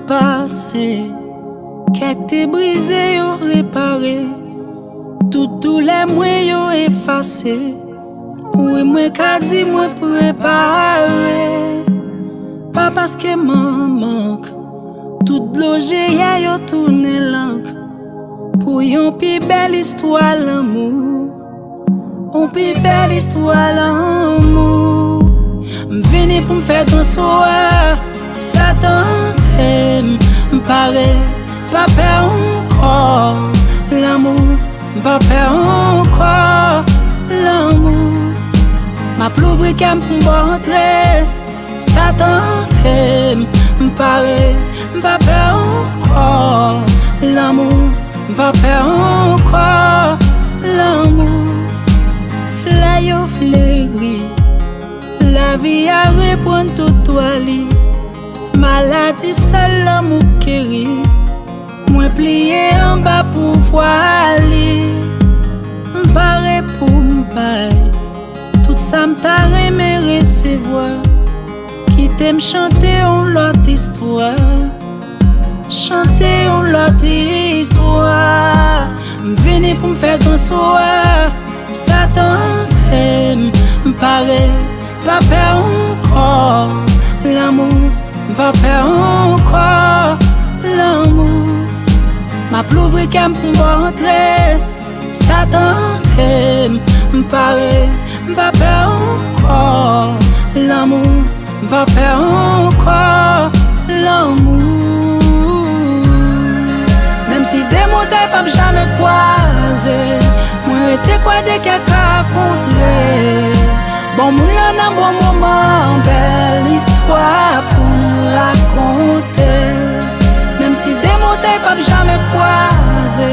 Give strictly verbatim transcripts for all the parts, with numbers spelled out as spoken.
pase. Kè k te brize yo repare. Tout doulè mwen yo efase. Wi, mwen ka di mwen prepare. Pa paske m an mank. Tout dlo jeyè yo tounen lank. Pou yon pi bèl istwa lanmou. Yon pi bèl istwa lanmou. M vini pou m fè gran swa. Sa tante m, m pare, pa pè ankò. Lanmou, m pa pè ankò. Lanmou, m ap louvri kè m pou m ba w antre. Sa tante m, m pare, m pa pè ankò. Lanmou, m pa pè ankò. Lanmou, flè yo fleri. Lavi a reprann tout dwa li. Maladi sèl lanmou k geri. Mwen pliye anba pouvwa li. M pare pou m bay tout sa m ta renmen resevwa. Kite m chante yon lòt istwa. Chante yon lòt istwa. M vini pou m fè gran swa. Sa tante m, m pare, pa pè ankò. Lanmou, m pa pè ankò. Lanmou, m ap louvri kè m pou m ba w antre. Sa tante m, m pare, m pa pè ankò. Lanmou, m pa pè ankò. Lanmou, menm si de montay p ap janmen kwaze, mwen rete kwè de kè ka kontre. Bon moun lan nan bon moman, bèl istwa pou nou rakonte. Menm si de montay p ap janmen kwaze,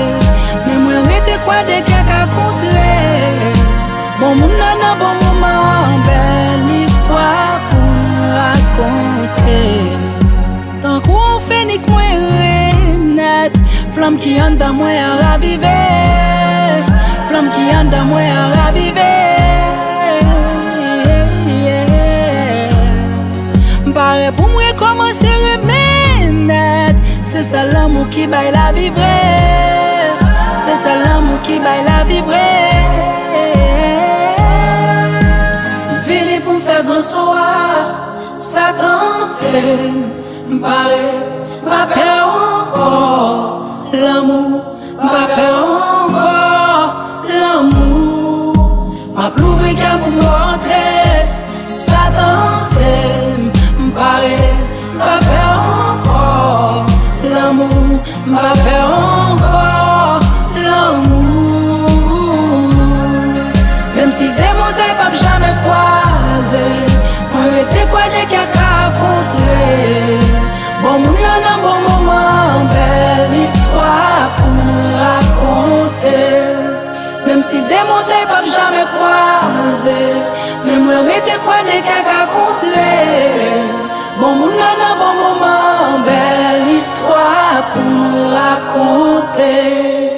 men mwen rete kwè de kè ka kontre. Bon moun nan nan bon moman, bèl istwa pou nou rakonte. Tankou yon feniks mwen renèt, flanm ki anndan mwen an ravive. Flanm ki anndan mwen an ravive. M pare pou m rekòmanse renèt. Se sèl lanmou ki bay lavi vre. Se sèl lanmou ki bay lavi vre. M vini pou m fè gran swa. Sa tante m, m pare, m pa pè ankò. Lanmou, m pa pè ankò. Lanmou, m ap louvri kè m pou m antre. Sa tante m, m pare, m pa pè ankò. Lanmou, m pa pè ankò. Lanmou, menm si de montay p ap janmen kwaze, mwen rete kwè de kè ka kontre. Bon moun lan nan bon moman, bèl istwa pou nou rakonte. Menm si de montay p ap janmen kwaze, men mwen rete kwè de kè ka kontre. Bon moun lan nan bon moman, bèl istwa pou nou rakonte.